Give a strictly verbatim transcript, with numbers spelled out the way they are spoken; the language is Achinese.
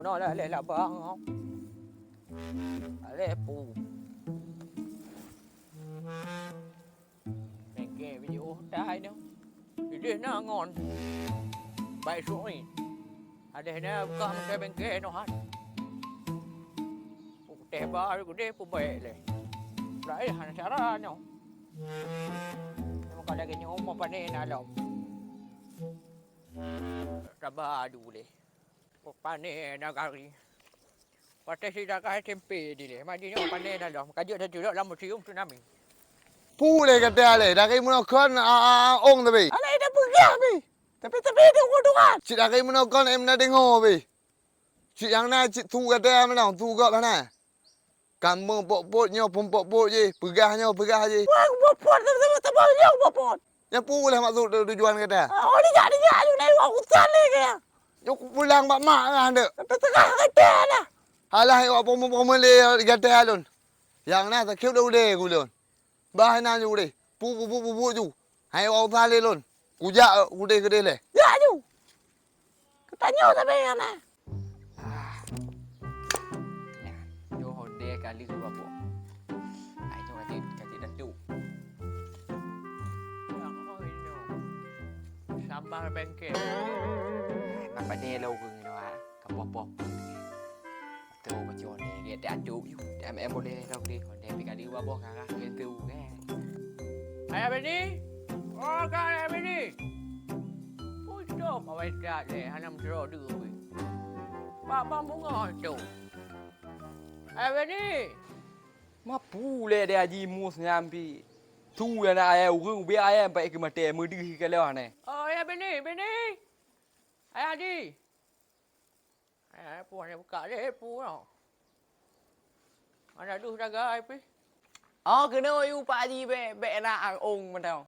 Nyoe lé laba ngon. Lé pu. Bengke video tai nyoe. Ideh na ngon. Baik sui. Adeh na buka meukai bengke noh han. Pu teh ba gede pu baik lé. Lain hana cara nyoe. Maka lagèe nyoe mau panen alam. Taba adu lé. Pane nagari. Watèe si dakai tempe dilèe. Maju nyoe pane na dong. Kajut teucurok lam museum tsunami. Pu lé gata lé, dari meunoe kon a, a, a, ong tapi. Alah, ida peugah pi. Tapi, tapi, itu keuntungan. Cit dari meunoe kon em na deungoe pi. Cit nyang na cit tu gata meunoe, tu gop hana. Kamoe pok-pok nyoe pun pok-pok jih, peugah nyoe peugah jih. Wah, pok-pok, teuma-teuma nyoe pok-pok. Nyan peue lé maksud tujuan gata? Ah, oh, dijak, dijak, ayu, na iwa utan lé kaya. Nyoe kupulang bak mak ngah deuk. Tapi tengah gata lah. Alah, iwa pomo-pomo lé gata lôn. Nyang na sakét lé ulèe ku lôn. Bah inan ju deh. Pu, pu, pu, pu, pu ju. Hai, wah, usaha lé lôn. Kujak, eh, udeh keudeh lé. Jak ju. Ka tanyoe sabe nyang na. Ah. Nyoe honde kali dua boh. Ai, nyoe kacik, kacik datu. Sambal bengke. Ai, mak bani lo ureueng nyoe, ah. Ka poh-poh. Tu baca ni, dia tak aduk you. Dia main boleh tau deh. Dia pergi kali dua boh karah dia tu kan. Ayah Beni? Oh, kan Ayah Beni. Pucok awai tak deh, hana meutero deh. Bak bang bunga tu. Ayah Beni. Mapu lé dia Haji Mus nyampi. Tu yang nak ayah urang, biar ayah sampai ke mati, meudeuh ke lewah ni. Oh, Ayah Beni, Beni. Ayah Haji. Eh, pu hana buka lé, pu noh. Hana duh dagai pih. Oh, keunoe yue Pak Haji bèk, bèk na ang ong mantong.